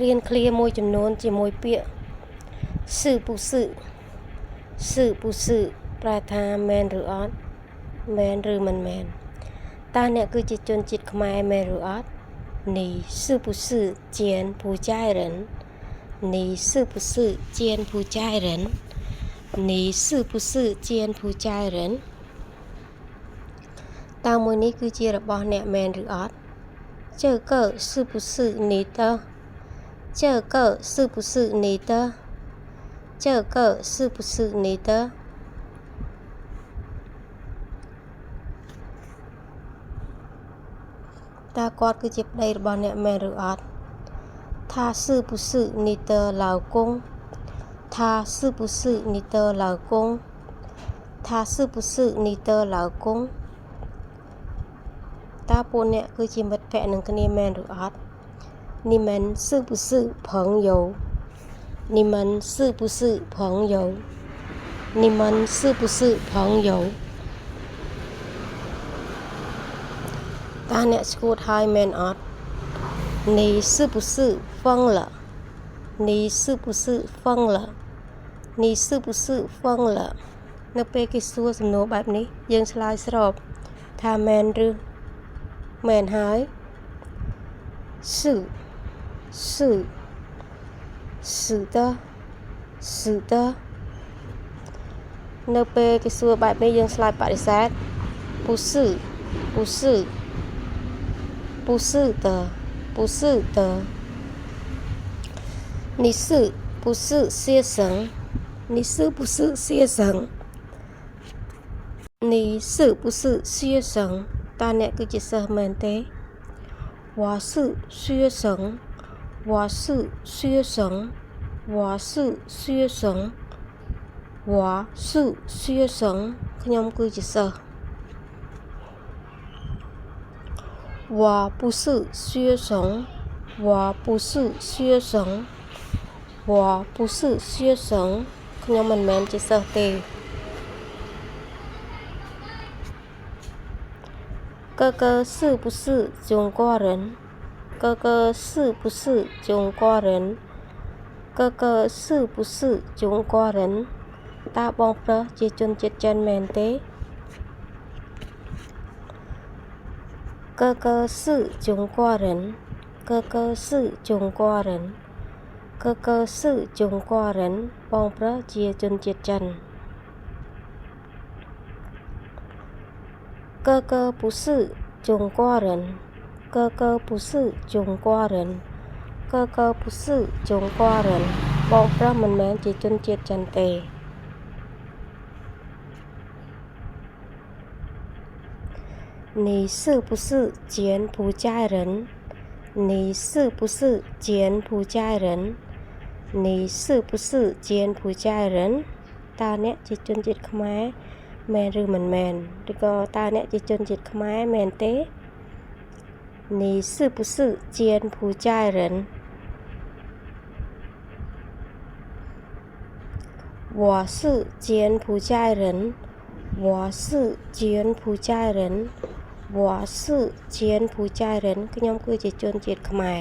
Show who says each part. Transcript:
Speaker 1: រៀនឃ្លាមួយចំនួនជាមួយពាក្យ是不是是不是ប្រែថាមែនឬអត់មែនឬមិនមែនតើអ្នកគឺជាជនជាតិខ្មែរមែនឬអត់你是不是柬埔寨人你是不是柬埔寨人你是不是柬埔寨人តើមួយនេះគឺជារបស់អ្នកមែនឬអត់这个是不是你的这个是不是你的这个是不是你的តើគាត់គឺជាប្តីរបស់អ្នកមែនឬអត់他是不是你的老公他是不是你的老公他是不是你的老公តើពួកអ្នកគឺជាមិត្តភក្តិនឹងគ្នាមែនឬអត់你们是不是朋友你们是不是朋友你们是不是朋友តើអ្នកឆ្កួតហើយមែនអត់你是不是疯了你是不是疯了你是不是疯了នៅពេលគេសួរសំណួរបែបនេះយើងឆ្លើយស្របថាមែនឬមែនហើយ是是是的是的នៅពេលគេសួរបែបនេះយើងឆ្លើយបដិសេធ不是不是不是的不是的你是不是学生你是不是学生你是不是学生តើអ្នកគឺជាសិស្សមែនទេ我是学生我是学生我是学生我是学生ខ្ញុំគឺជាសិស្ស我不是学生我不是学生我不是学生ខ្ញុំមិនមែនជាសិស្សទេ哥哥是不是中国人哥哥是不是中国人哥哥是不是中国人តើបងប្រុសជាជនជាតិចិនមែនទេ哥哥是中国人哥哥是中国人哥哥是中国人បងប្រុសជាជនជាតិចិន哥哥不是中国人哥哥不是中国人哥哥不是中国人បងប្រុសមិនមែនជាជនជាតិចិនទេ你是不是柬埔寨人你是不是柬埔寨人你是不是柬埔寨人តើអ្នកជាជនជាតិខ្មែរមែនឬមិនមែនឬក៏តើអ្នកជាជនជាតិខ្មែរមែនទេ你是不是柬埔寨人我是柬埔寨人我是柬埔寨人我是柬埔寨人ខ្ញុំគឺជាជនជាតិខ្មែរ